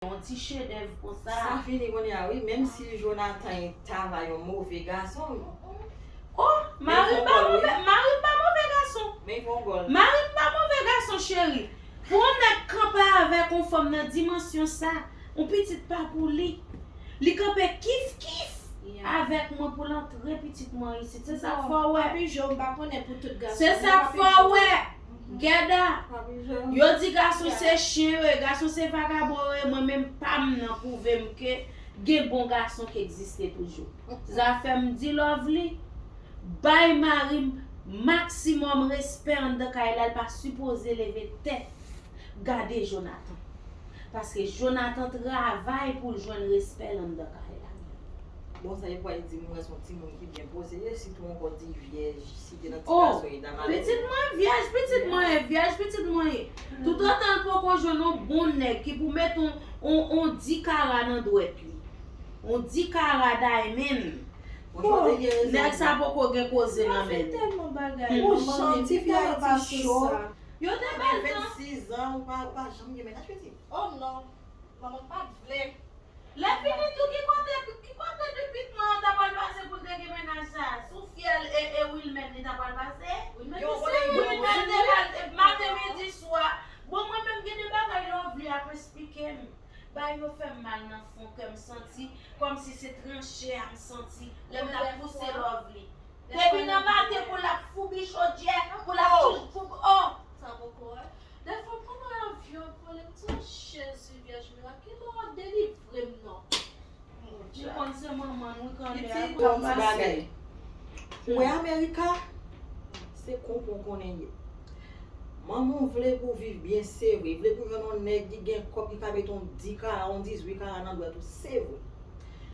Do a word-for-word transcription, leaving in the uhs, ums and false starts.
Yon ti chedèv konsa. Sa fini kounye a wi, menm si Jonathan ta va yon move gason. Oh, mari m pa move, mari m pa move gason. Men yon gòl. Mari m pa move gason, cheri. Pou yon nèg kanpe avèk yon fanm nan dimansyon sa, yon pitit pa pou li. Li kanpe kif kif avèk mwen pou l antre pitit mwen isit. Se sa k fè w wè. Papi Jo, m pa konnen pou tout gason. Se sa k fè w wè. Gèda. Yo di gason se chen yo ye, gason se vagabon yo ye, mwen menm pa m nan pwouve m ke gen bon gason ki egziste toujou. Zafè m di Lovely, bay mari m maksimòm respè anndan kay la, l pa sipoze leve tèt gade Jonathan. Paske Jonathan travay pou l jwenn respè l anndan kay la. Bon, sa e pral di m wè se yon timoun ki byen poze, sitou ankò di vyèj, si te nan ti gason li ta malere. Pitit mwen vyèj, pitit mwen ye, vyèj pitit mwen ye. Toutotan l poko jwenn yon bon nèg ki pou met yon, yon, yon di kara nan dwèt li. Yon di kara diamond. Nèg sa poko gen koze nan men li. Tèlman bagay. Yon jan ti fi Ayiti cho. Yo te Ou bèl gen tan. Vennsizan, ou pa, ou pa janm gen mennaj pitit. Oh non, manman pa t vle. Lè fini tou, ki kote, ki kote pipit mwen an ta pral pase pou l te gen mennaj sa? Sou fyèl e, e Wilmèn li ta pral pase? Wilmèn te pral maten, midi, swa. Bon, mwen menm gen de bagay Lovely ap eksplike m. Bagay yo fè m mal nan fon kè m santi, kòmsi se tranche a m santi, lè m t ap pouse Lovely. Depi nan maten pou l ap foubi chodyè, pou l ap touch foubi, oh! Sa poko wè. Dèfwa m konn wè avyon ap vole, m di, oh Jezi, Vyèj mirak, kilè w ap delivre m non? Ou konn se manman n wi, kanlè a Pitit, konn yon ti pase. Bagay. Ou wè Amerika, se konpon konnen ye. Manman w vle pou w viv byen, se vre. Vle pou w jwenn yon nèg ki gen kòb ki ka mete yon di kara, yon dizuit kara nan dwèt ou, se vre.